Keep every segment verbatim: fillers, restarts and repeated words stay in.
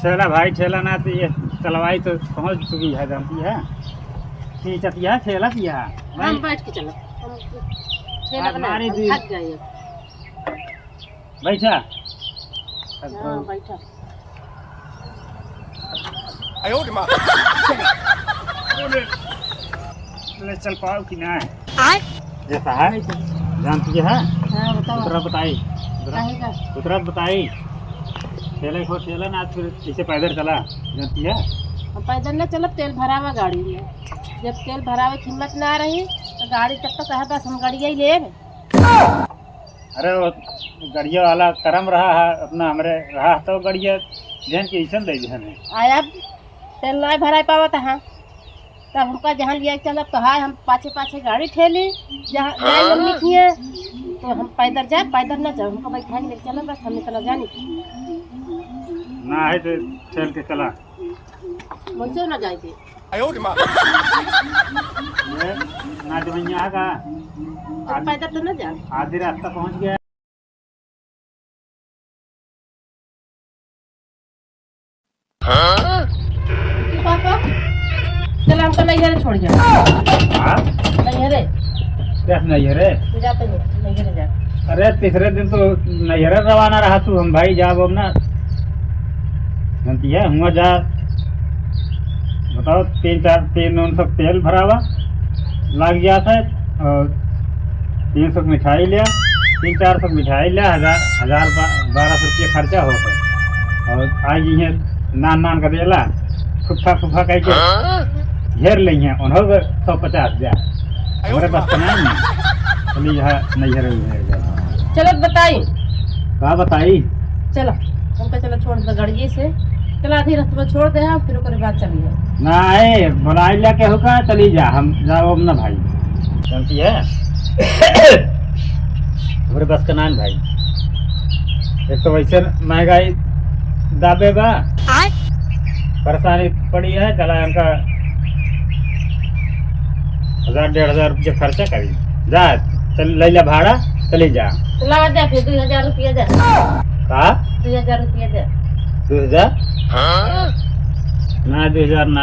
ठेला भाई, ठेला ना तो ये चलवाई तो पहुँच चुकी है, जानती है। खींचत यह, ठेलत यह। हम बैठ के चलब। हम ठेला आप का नहीं, मारी हम दी। थक गए अब। बैठा। हाँ, बैठा। आयो रे माँ। ले चल पाओ कि ना? आय? ये कहा है? नहीं चल। जानती है? हाँ, बताओ। उतरा बताई। उतरा, काहे का? उतरा बताई। ठेले को ठेला ना, फिर इसे पैदल चला। जानती है? हम पैदल ना चलब, तेल भरावा गाड़ी में। जब तेल भरावे की हिम्मत ना रही, तो गाड़ी तब तो कहे, "बस हम गाड़िया ही लेब।" अरे, वो गड़िया वाला करम रहा है, अपना हमरे रहा तो गड़िया जहन के ऐसन दे जहन है। आय अब तेल नाय भराय पावत है, तब हमका जहाँ लिया चलब तो हाय, हम पाछे पाछे गाड़ी ठेली, जहाँ जाए हम लिखिए, तो हम पैदल जाए, पैदल ना जाए, हमका बैठा के ले चलब, बस हम इतना जानी। ना है तो ठेल के चला। वैसे ना जाए के। आयो रे माँ। ये ना जवैया का। अब आधी, पैदल तो ना जा। आधी रास्ता पहुँच गया। पापा, चल हमको नैहरे छोड़ जा। हाँ? नैहरे। क्या नैहरे? जाते नहीं, नैहरे जा। अरे तीसरे दिन तो नैहरे रवाना रहा तू, हम भाई जाब अब ना। जानती है, हुआ जा, बताओ, तीन चार, तीन उन सब तेल भरावा लग गया था और तीन सौ मिठाई लिया, तीन चार सौ मिठाई लिया, हजार, हजार बा-, बारह सौ रुपया खर्चा हो गया। और आज ये नान नान का देला, फुफा फुफा कह के घेर लेंगे, उन्हों को सौ पचास दिया। हमारे पास तो नहीं है। चलिए, यहाँ नहीं है, नहीं है। चलो बताई। का बताई? चलो, हमका चलो छोड़ दे गाड़िए से। चलो आधी रास्ता में छोड़ दे, हम फिर ओकरे बाद चलिए। ना, ए, बोलाई लिया केहू का, चली जा, हम जाओ अब ना भाई। जानती है? हमरे बस का नान भाई। एक तो वैसे महंगाई दाबे बा। आय। परेशानी पड़ी है, चला इनका हजार डेढ़ हजार रुपया खर्चा करी। जा, चल, ले ले भाड़ा, चली जा। ला दे फिर दुई हजार रुपया दे। का? दुई हजार रुपया दे। दुई हजार? ना, दुई हजार ना।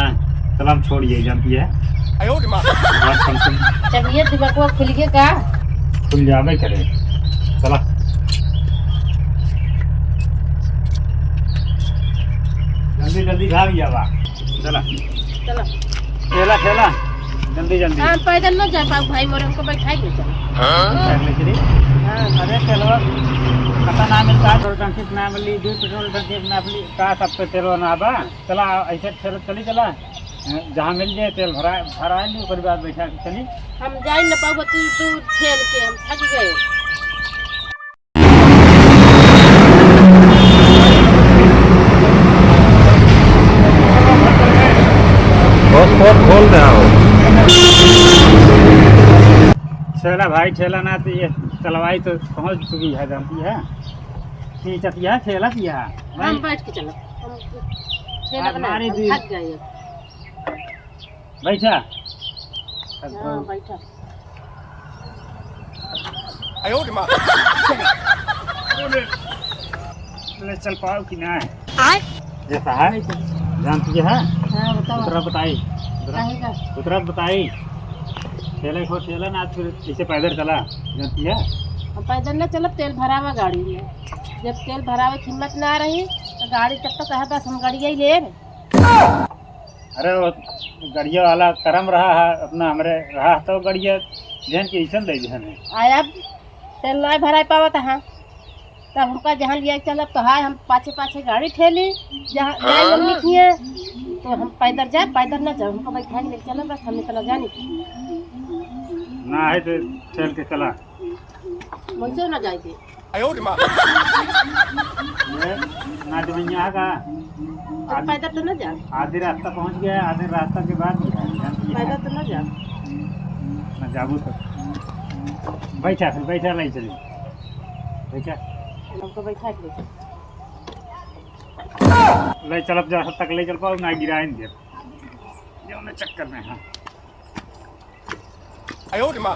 चल, हम छोड़िए, जानती है। आयो रे माँ। बात कम सुन। चलिए, दिमागवा खुलिए का? खुल जाबे करे। चला। जल्दी, जल्दी भाग जावा। चला। चला। ठेला, ठेला। जल्दी, जल्दी। हम पैदल न जा पाऊ भाई मोरे, हमको बैठाई के चल। हाँ? बैठ ले, श्री। हाँ। अरे, तेलवा पता ना मिलता है, पेट्रोल टंकी पे ना मिली, दो पेट्रोल टंकी पे ना मिली, का सब पे तेलवा ना बा? चला, ऐसे ठेला चली चला, जहाँ मिल जाए तेल भरा, भरा ली, ओकर बाद बैठा के चली। हम जाई न पाऊ, तू, तू ठेल के, हम थक गए। बहुत, बहुत खोल रहा हो। ठेला भाई, ठेला ना तो ये चलवाई तो पहुँच चुकी है, जानती है? खींचत यह, ठेलत यह। हम बैठ के चलब। हम ठेला आप बना, मारी हम दी। थक गए अब। बैठा। हाँ, बैठा। आयो रे माँ। ले चल पाओ कि ना? आय? ये कहा है? नहीं चल। जानती है? हाँ, बताओ। उतरा बताई। उतरा, काहे का? उतरा बताई। ठेले को ठेला ना, फिर इसे पैदल चला। जानती है? हम पैदल ना चलब, तेल भरावा गाड़ी में। जब तेल भरावे की हिम्मत ना रही, तो गाड़ी तब तो कहा, "बस हम गाड़िया ही लेब।" अरे, वो गड़िया वाला करम रहा है, अपना हमरे रहा तो गड़िया जहन के ऐसन दे जहन है। आय अब तेल नाय भराय पावत है, तब हमका जहाँ लिया चलब तो हाय, हम पाछे पाछे गाड़ी ठेली, जहाँ जाए हम लिखिए, तो हम पैदल जाए, पैदल ना जाए, हमको बैठा के ले चलब, बस हम इतना जानी। ना है तो चल के चला। वैसे ना जाए के। आयो रे माँ। ये ना जवैया का। तो आधी, पैदल तो ना जा। आधी रास्ता पहुँच गया, आधी रास्ता के बाद पैदल तो ना जा। ना जाबू तो। बैठा, फिर बैठा, ले चली। बैठा। हमको बैठा के ले चल। ले चल, अब जहाँ तक ले चल पाओ, ना गिराए दे। जो मैं चक्कर में, हाँ। आयो रे माँ।